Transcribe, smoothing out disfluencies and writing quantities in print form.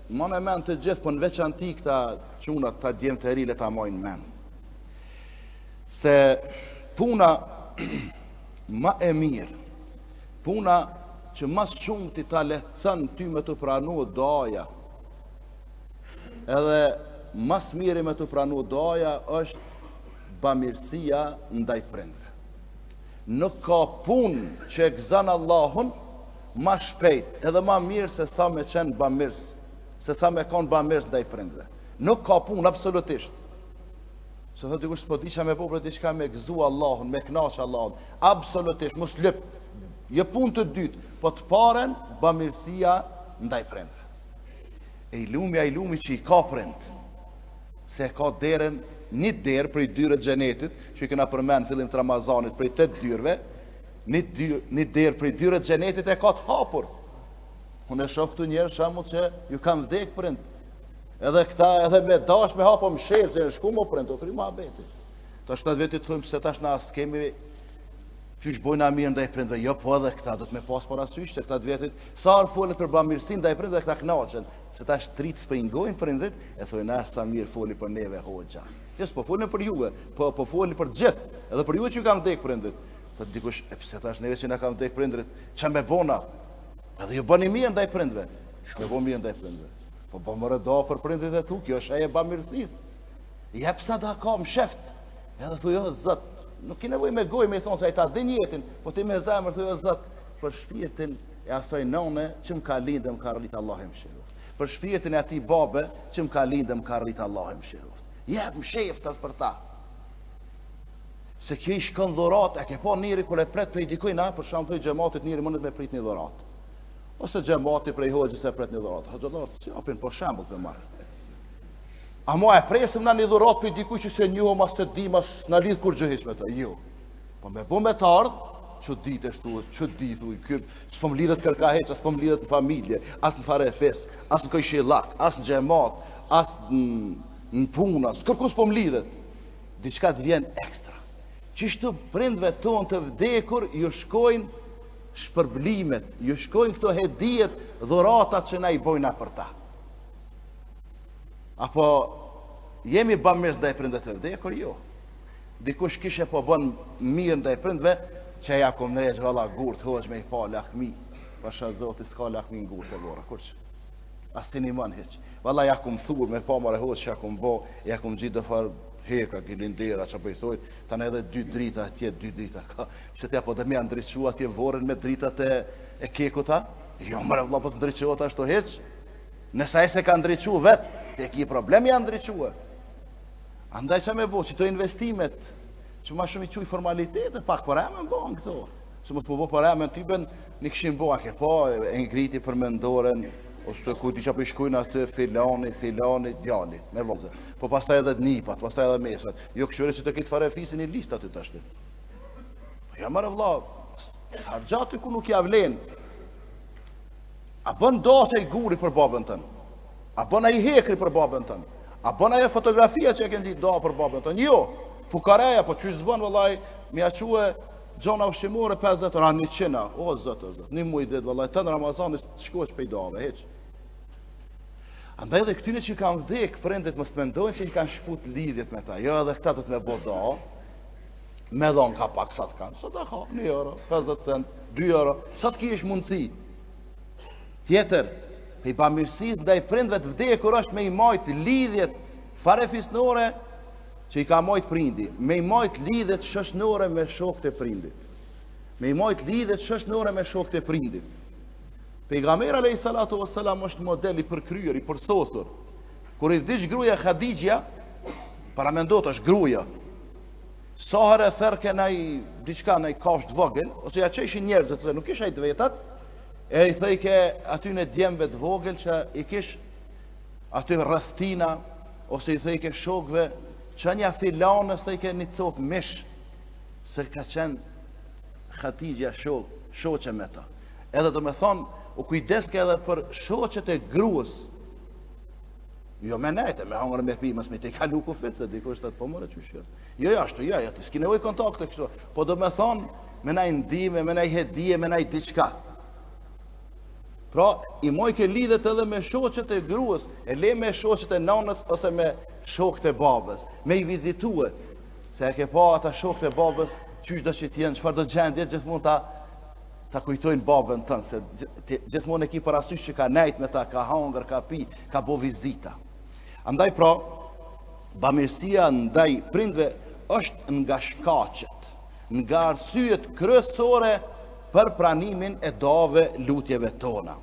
Mane men të gjithë, po në veçanti këta çunat, këta djem të ri, le ta majnë men. Se puna ma e mirë, puna që ma s'shumti ta lehtëson ty me t'u pranu duaja, edhe ma s'miri me t'u pranu duaja është bamirësia ndaj prindve. Nuk ka punë që e gëzon Allahun ma shpejt edhe ma mirë se sa me qenë bamirës, se sa me konë bamirës ndaj prindve. Nuk ka punë, absolutisht. Se thotë dikush s'po di ça me bo për diçka me gëzu Allahun, me knaq Allahun. Absolutisht, mos lyp. Jo punë të dytë, po të parën bamirësia ndaj prindve. E i lumi, ai i lumi që i ka prind, se e ka derën, një derë prej dyerve të xhenetit, që i kena përmend fillim të Ramazanit prej tetë dyerve, një, dyr, një derë prej dyerve të xhenetit e ka të hapur. Unë e shoh këtu njerëz shembull që ju kanë vdek prind. Edhe këta edhe me dash me hapë mshel se janë shku mo prind, u kry muhabeti. Tash të vetit thojmë se tash na s'kemi qysh bojna mirë ndaj prindve, jo po edhe këta do të me pas parasysh se këta të vjetit sa herë folet për bamirësi ndaj prindve këta kënaqen, se tash t'ritë s'po i ngojnë prindit, e thojnë ah sa mirë foli për neve hoxha. Jo s'po folën për juve, po po folin për gjithë, edhe për juve që ju kanë vdek prindit. Thotë dikush, e pse tash neve që na kanë vdek prindrit, ça me bo na? Edhe ju bëni mirë ndaj prindve. Qysh me bo mirë ndaj prindve? Po bo more dua për prindrit e tu, kjo është e bamirësisë. Jep sadaka msheft. Edhe thuj o Zot, nuk ke nevojë me gojë me i thonë se ai ta din nijetin, po ti me zemër thuj o Zot, për shpirtin e asaj none që më ka lindë më ka rrit Allahu e mëshiroft. Për shpirtin e atij babe që më ka lindë më ka rrit Allahu e mëshiroft. Jep msheftas për ta. Se kjo i shkon dhuratë, e ke pa njeri kur e pret prej dikujna, për shembull prej xhematit njeri mundet me prit një dhuratë. Ose xhemati prej hoxhës e pret një dhuratë. Hoxhallarët s'japin po shembull po marr. Ama e presim na një dhuratë prej dikujt që s'e njohim as s'e dim as na lidh kurgjë hiç me të. Jo. Po me bo me të ardh, çudi të shtu, çudi thuj, ky s'po më lidhet kërka hiç, as s'po më lidhet në familje, as në farefis, as në kojshillak, as në xhemat, as në në punë, as kërkun s'po më lidhet. Diçka të vjen ekstra. Qishtu prindve tonë të vdekur ju shkojnë shpërblimet, ju shkojnë këto hedijet, dhuratat që na i bojna për ta. Apo jemi bamirës ndaj prindve të vdekur? Jo. Dikush kishe po bën mirë ndaj prindve, që ja kom ndreq valla gurt hoxhë me i pa lakmi. Pasha Zoti s'ka lakmi në gurt e vorra, kurrë. As si një hiç. Valla ja kom thur me pa more hoxhë që ja kom bo, ja kom gjithë do farë heka, gilindera, që po i thojt, tani edhe dy drita atje, dy drita ka. Pse ti apo do me ja ndriçu atje vorrin me dritat e, e kekut a? Jo, more vlla, po s'ndriçohet ashtu hiç. Nëse ai s'e ka ndriçu vet, ti e ki problem ja ndriçue. Andaj ça me bo, qito investimet, që ma shumë i quj formalitete, pak për emën bon këto. Se mos po bo për emën, ty ben një këshin bo, a ke po, e ngriti përmendoren, ose ku di që po i shkujnë aty filani, filani, djali, me vozë. Po pastaj edhe nipat, pastaj edhe mesat. Jo këshyre që të këtë farefisi një listë aty tashti. Po ja more vlla, harxha aty ku nuk ja vlen. A bën dua ai guri për babën tënd? A bën ai hekri për babën tënd? A bën ajo fotografia që e ke ndit dua për babën tënd? Jo. Fukareja, po qysh s'bën vëllai, me ja çue gjona ushqimore 50 euro, 100, o zot, o zot, një muj ditë vëllai, tënë Ramazanin s'shkosh prej duave, hiç. Andaj edhe këtyne që kanë vdek prindit mos mendojnë që i kanë shkput lidhjet me ta. Jo edhe këta do të me bo dua, me dhonë ka pak sa të kanë, sa të ka, një euro, 50 cent, 2 euro, sa të kish mundësi. Tjetër, prej bamirësisë ndaj prindve të vdekur është me i majt lidhjet farefisnore që i ka majt prindi, me i majt lidhjet shoqnore me shokët e prindit. Me i majt lidhjet shoqnore me shokët e prindit. Pejgamberi alayhi salatu wassalam është model i përkryer, i përsosur. Kur i vdiq gruaja Hadixhja, paramendo është gruaja. Sa herë e therke naj diçka naj kafshë të vogël, ose ja çojshin njerëzit, se nuk ish ai të vetat, e i thojke atyne djemve të vogël që i kish aty rreth tina, ose i thojke shokëve, çonja filanës thojke një copë mish, se ka qenë Hatixhja shok, shoqe me ta. Edhe do me thonë, u kujdeske edhe për shoqet e gruës, Jo me nejte, me hangër me pi, mos me tejkalu kufit, se dikush thotë, po more qysh jo. Jo, jo, ashtu, jo, jo, ti s'ki nevojë kontakte kështu. Po do me thonë, me naj ndihmë, me naj hedije, me naj diçka. Pra, i mojke lidhet edhe me shoqet e gruës, e le me shoqet e nanës ose me shokët e babës, me i vizitue, se e ke pa ata shokët e babës, qysh do që t'jenë, çfarë do gjendje, gjithmonë ta, ta kujtojnë babën tënd, se gjithmonë e ki parasysh që ka nejt me ta, ka hangër, ka pi, ka bo vizita. Andaj pra, bamirësia ndaj prindve është nga shkaqet, nga arsyet kryesore për pranimin e duave lutjeve tona.